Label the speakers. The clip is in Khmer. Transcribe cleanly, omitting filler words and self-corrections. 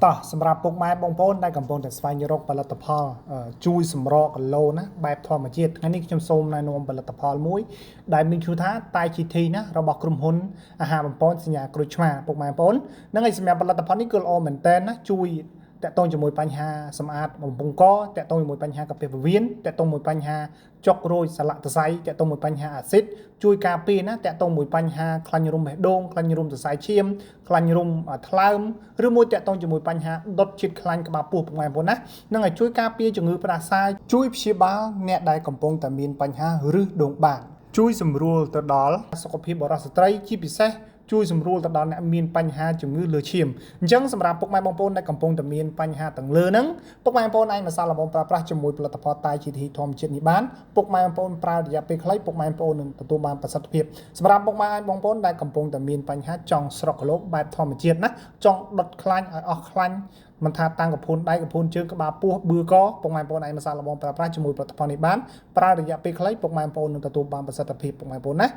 Speaker 1: តោះសម្រាប់ពុកម៉ែបងប្អូនដែលកំពុងតែស្វែងរកផលិតផលជួយសម្រកគីឡូណាបែបធម្មជាតិថ្ងៃនេះខ្ញុំសូមណែនាំផលិតផលមួយដែលមានឈ្មោះថាតែ GT ណារបស់ក្រុមហ៊ុនអាហារបំពន់សញ្ញាក្រូចឆ្មាពុកម៉ែបងប្អូនហ្នឹងហើយសម្រាប់ផលិតផលនេះគឺល្អមែនតើណាជួយតាក់ទងជាមួយបញ្ហាសម្អាតបំពង់កតាក់ទងជាមួយបញ្ហាកាពះពោះវៀនតាក់ទងមួយបញ្ហាចុករោយសន្លាក់សរសៃតាក់ទងមួយបញ្ហាអាស៊ីតជួយការពារណាតាក់ទងមួយបញ្ហាខ្លាញ់រុំបេះដូងខ្លាញ់រុំសរសៃឈាមខ្លាញ់រុំថ្លើមឬមួយតាក់ទងជាមួយបញ្ហាដុតជាតិខ្លាញ់ក្បាលពោះពុកម៉ែបងប្អូនណានឹងឲ្យជួយការពារជំងឺផ្ដាសាយជួយព្យាបាលអ្នកដែលកំពុងតែមានបញ្ហារឹសដួងបាតជួយសម្រួលទៅដល់សុខភាពបុរសស្ត្រីជាពិសេសជួយសម្រួលទៅដល់អ្នកមានបញ្ហាជំងឺលើឈាមអញ្ចឹងសម្រាប់ពុកម៉ែបងប្អូនដែលកំពុងតែមានបញ្ហាទាំងលើហ្នឹងពុកម៉ែបងប្អូនអាចមកសាកល្បងប្រើប្រាស់ជាមួយផលិតផលតែ GT ធម្មជាតិនេះបានពុកម៉ែបងប្អូនប្រើរយៈពេលខ្លីពុកម៉ែបងប្អូននឹងទទួលបានប្រសិទ្ធភាពសម្រាប់ពុកម៉ែបងប្អូនដែលកំពុងតែមានបញ្ហាចង់ស្រកគីឡូបែបធម្មជាតិណាចង់ដុតខ្លាញ់ឲ្យអស់ខ្លាញ់មិនថាតាំងកពូនដៃកពូនជើងក្បាលពោះបឿកពុកម៉ែបងប្អូនអាចមកសាកល្បងប្រើប្រាស់ជាមួយផលិតផលនេះបានប្រើរយៈពេលខ្លីពុកម៉ែបងប្អូននឹងទទួលបានប្រសិទ្ធភាពពុកម៉ែបងប្អូនណា។